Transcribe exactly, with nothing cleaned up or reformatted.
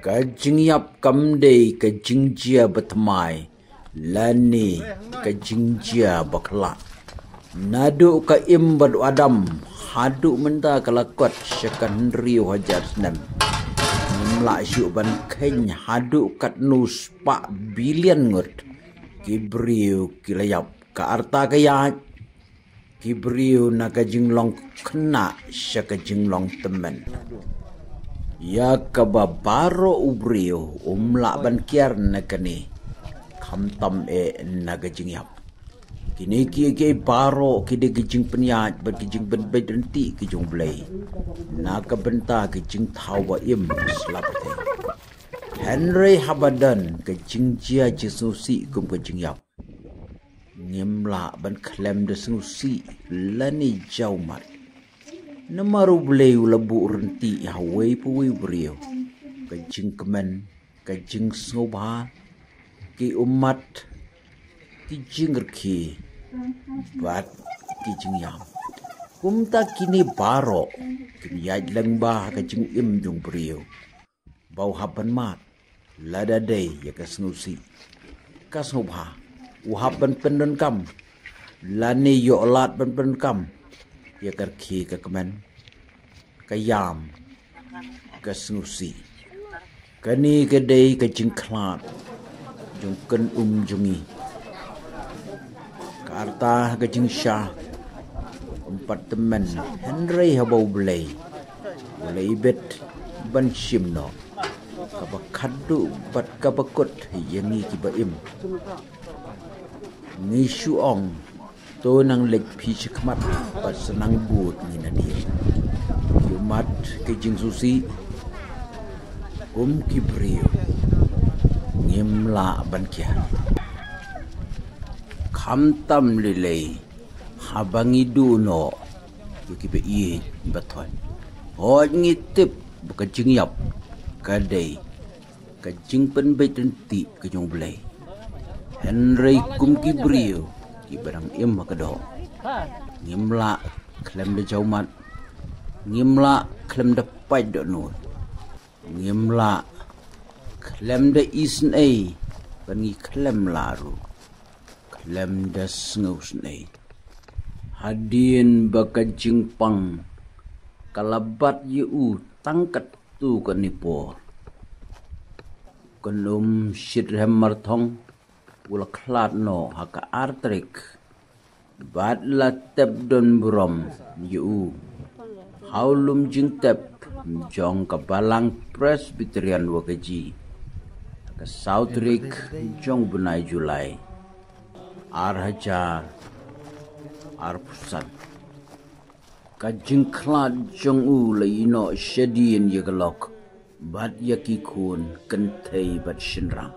Ka jingïap kam dei ka jingjia bathymmai lane ka jingjia bakhlad. Naduh ka Im bad u Adam haduh mynta ka la kot sha ka hynriew hajar snem, ngim lah shuh ban kheiñ haduh katno spah billion ngut ki briew ki la ïap. Ka rta ka ïaid ki briew na ka jinglong khynnah sha ka jinglong tymmen. Ïa kaba baroh u briew um lah ban kiar na kane, khamtam eh na ka jingïap. Kine kiei kiei baroh ki dei ki jingpynïaid bad ki jingpynbeit ryntih ki jong U Blei na ka bynta ki jingthaw ba im slap te. Hynrei haba don ka jingjia jingsngewsih kum ka jingïap, ngim lah ban khlem da sngewsih lane jaw ummat. Namar U Blei u la buh ryntih ha uwei pa uwei u briew ka jingkmen, ka jingsngewbha, ki ummat, ki jingrkhie bad ki jingïam. Kumta kine baroh kin ïaid lyngba ha ka jingim jong u briew ba u hap ban mad lada dei ïa ka sngewsih. Ka sngewbha u hap ban pyndonkam lane ïoh lad ban pyndonkam ïa ka rkhie ka kmen, ka ïam, ka sngewsih. Kane ka dei ka jingkhlad jong ka um jong ngi. Ka rta ka jingshah um pat tymmen, hynrei haba U Blei u la ibit ban shim noh kaba khadduh bad kaba kut ïa ngi kiba im. Ngi shu ong, to nang leit phi shakhmat bad sa nang bud ngi nadien. Ki ummat ki jingsngewsih kum ki briew ngim lah ban kiar. Khamtam lei lei haba ngi duh noh ïa kiba ïeit ba thoh, hooid ngi tip ba ka jingïap ka dei ka jingpynbeit ryntih ka jong U Blei. Hynrei kum ki briew kiba dang im ha ka doh, ngim lah khlem da jaw ummat, ngim lah khlem da pait dohnud, ngim lah khlem da isynei, bad ngi khlem lah ruh khlem da sngewsynei. Hadien ba ka jingpang ka la bat ïa u tang katto katne por, u kynum Shitrhem Marthong u la khlad noh ha ka ar tarik bad la tep don burom ïa u ha u lum jingtep jong ka Balang Presbyterian Wakaji ha ka saw tarik jong u bnai July, ar hajar arphew san. Ka jingkhlad jong u la ïeh noh shadien ïa ka lok bad ïa ki khun kynthei bad shynrang.